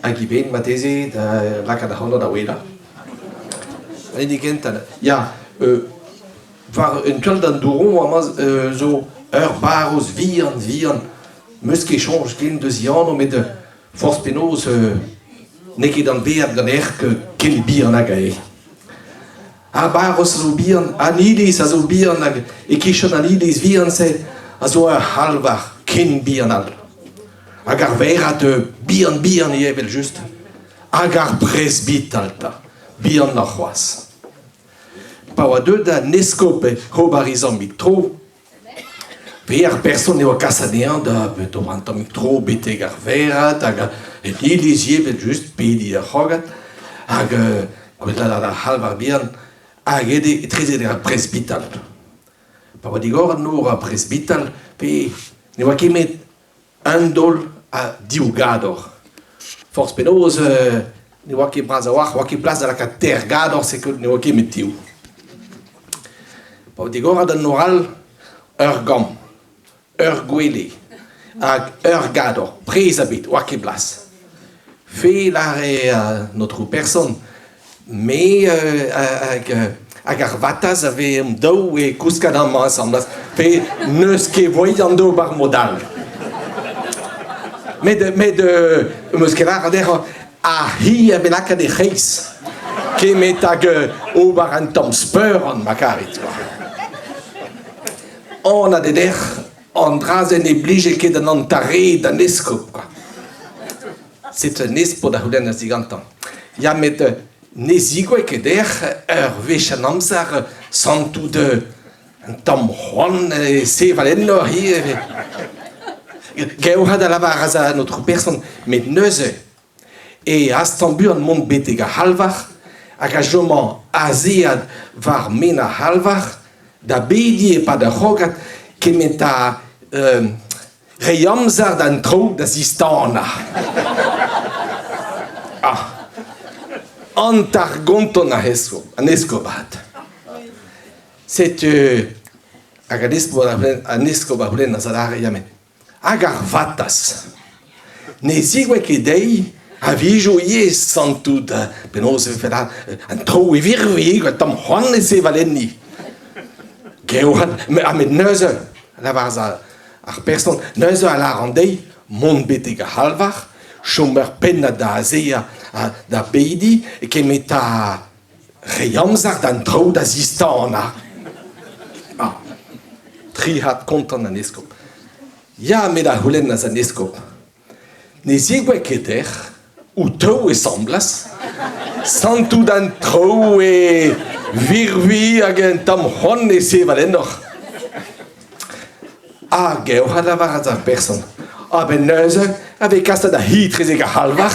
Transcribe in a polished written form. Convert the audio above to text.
Hag ivez marteze da lakaat ac'hano da ouelañ. An hini gentañ, ya, war un tu all d'an douron amañ zo ur barroz vihan-vihan. 'Meus ket soñj ken deus e anv met forzh penaos n'eo ket anveet ganeoc'h ken bihan hag eo. Ar barroz a zo bihan, an iliz a zo bihan hag e-kichen an iliz vihan-se a zo ur c'halvar ken bihan all. Hag ar verad bihan-bihan eo evel-just. Hag ar presbital 'ta, bihanoc'h c'hoazh. Pa oa deuet an eskob ober he zammig tro, Pe ar person eo kas anezhañ da d'ober un tammig tro betek ar verad hag en iliz ivez evel-just, pediñ ar c'hrogad hag gwelet ar c'halvar bihan hag aet eo etrezek ar presbital. Pa oa digoret nor ar presbital pe ne oa ket met Un daol ha div gador. Forzh penaos ne oa ket bras a-walc'h, 'oa ket plas da lakaat teir gador, c'est que ne oa ket met div. Pa oa digoret an nor all, ur gambr, ur gwele hag ur gador, prez ebet, 'oa ket plas. Fe 'lâre an aotrou person, Me hag hag ar vataz a vez daou e kouskat amañ asambles pe n'eus ket voian d'ober mod all. Met met 'm eus ket lâret dezhañ ar c'hi a vez lakaet e c'hreiz kemet hag ober un tamm speurenn ma karit kwa. Anat eo dec'h an dra-se ne blije ket d'an hanter-re d'an eskob kwa. Setu un espod a c'houlennas digantañ. Ya, met ne zigouez ket dec'h ur wech an amzer santout un tamm c'hoant e sevel ennoc'h ivez. Gaourat a lavaras an aotrou person, met neuze e hastañ buan mont betek ar c'halvar hag a chomañ azeat war men ar c'halvar da bediñ e-pad ur c'hrogad kement ha Reiñ amzer d'an traoù da zistanañ. Ah, hanter-gonton an eskob avat. Setu hag an eskob an eskob a c'houlennas adarre ya met hag ar vataz ne zigouez ket dezhi a-wezhioù ivez santout penaos e vefe an traoù e virvi un tamm c'hoant e sevel enni. Georet, met neuze, a lavaras Ar person neuze a lâran dezhi mont betek ar c'halvar, chom ur pennad da azezañ ha da bediñ kemet ha reiñ amzer d'an traoù da zistanañ. Ah, tric'had kontant an eskob. Ya, met a c'houlennas an eskob. Ne zegouezh ket dec'h, outo e semblas santout an traoù e virviñ hag un tamm c'hoant e sevel ennoc'h. Hag eo a lavaras ar person. A-benn neuze a vez kaset ar c'hi etrezek ar c'halvar.